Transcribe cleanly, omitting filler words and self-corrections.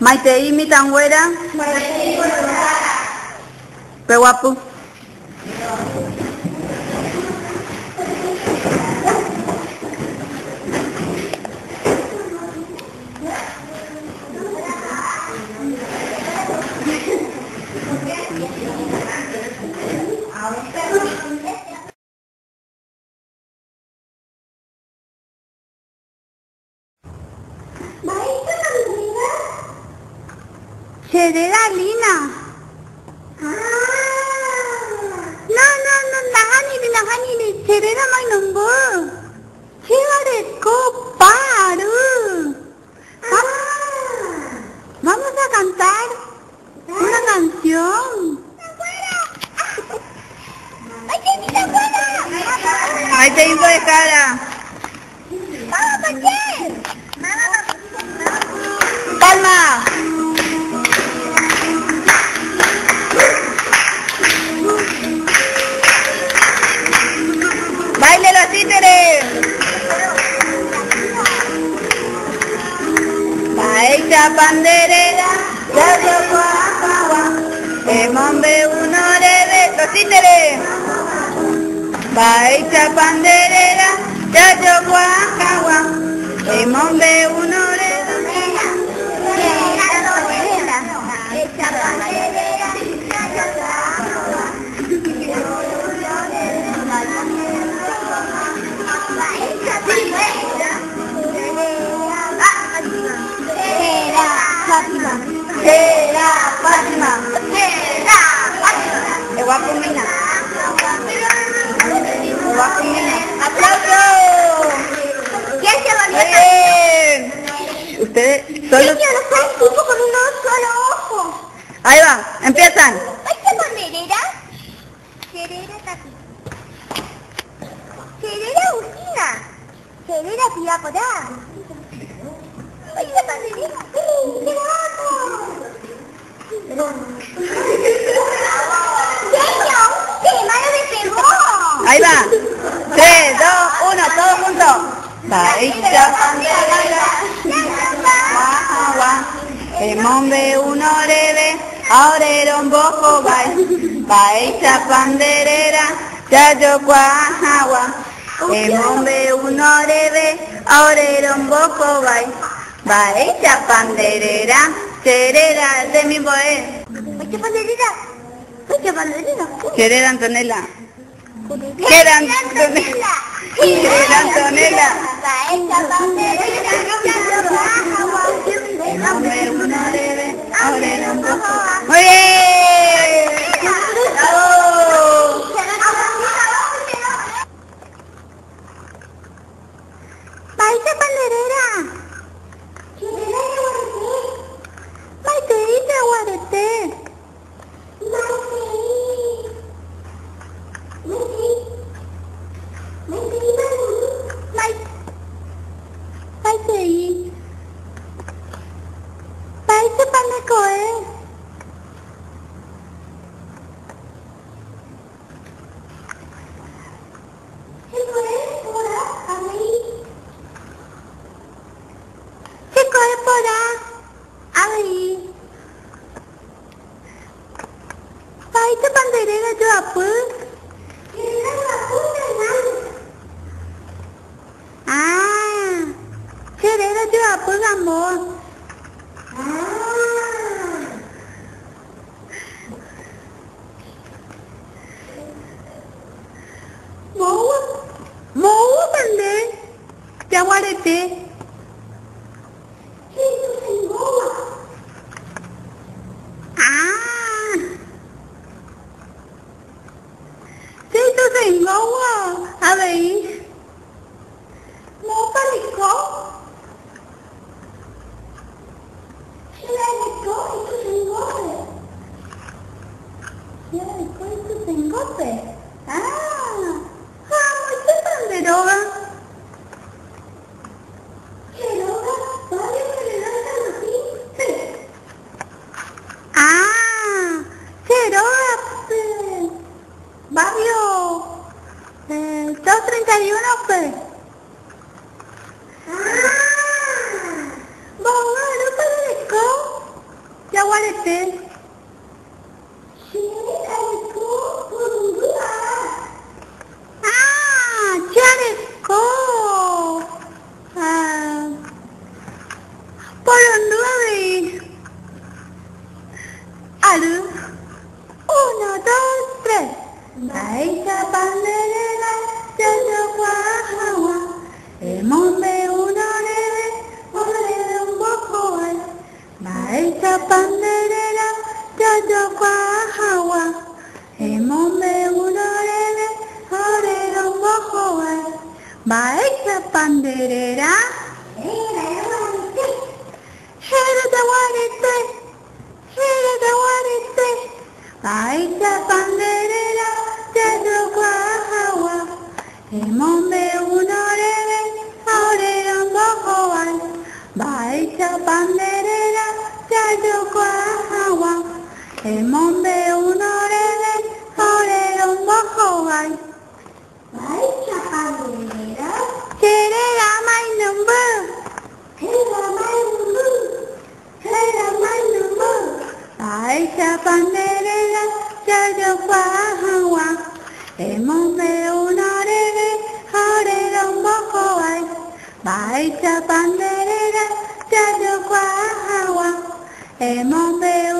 Maitei mitãnguéra. Peguapy. Mba'éichapa nde réra? Che réra Lina. No, no, no, nahániri, nahániri, che réra mainumby. Che areko pa ary. Vamos a cantar una canción. Maitei mbo'ehára. Palma. Baile los títeres. Mba'éichapa nde réra, jajokuaa Emombe'úno reve los títeres. Mba'éichapa nde réra, jajokuaa hag̃ua Emombe'úno reve. Héra Fátima. Eguapymína. Eguapymína. ¡Aplauso! Muy bien. Ustedes solo... Tipo con un solo ojo. Ahí va, empiezan. Ahí va. 3, 2, 1, todos juntos. Emombe'úno reve, ore rombohovái. Mba'éichapa nde réra, jajokuaa hag̃ua. Emombe'úno reve, ore rombohovái. Mba'éichapa nde réra, che réra temimbo'e. Che réra Antonella. Che Antonella. Che Antonella. Muy bien. ¡Bravo! Mba'éichapa nde réra. Maitei jaguarete. Maitei. Mba'éichapa ne ko'ẽ. Che ko'ẽ porã avei. Mba'éichapa nde réra joapy. Ah, che réra joapy Gamboa. Moõpa nde jaguarete. Ah. Che itosẽngóva avei. Moõpa reiko. Jaguarete. Che areko porundy ára. Ah, che areko ah, porundy avei. Ary. Uno, dos, tres. Mba'éichapa nde réra jajokuaa hag̃ua. Emombe'úna oréve ore rombohovái. Mba'éichapa nde réra jajokuaa hag̃ua. Emombe'úna oréve ore rombohovái. Mba'éichapa nde réra? Héra Jaguarete. Héra Jaguarete. Héra Jaguarete. Mba'éichapa nde réra jajokuaa hag̃ua. Emombe'úna oréve ha ore rombohovái. Mba'éichapa nde réra jajokuaa hag̃ua. Emombe'úna oréve ha ore rombohovái. Mba'éichapa nde réra? Che réra Mainumby. Héra Mainumby. Héra Mainumby. Mba'éichapa nde réra jajokuaa hag̃ua. Emombe'úna oréve ha ore rombohovái. Mba'éichapa nde réra jajokuaa hag̃ua. Emombe'úna.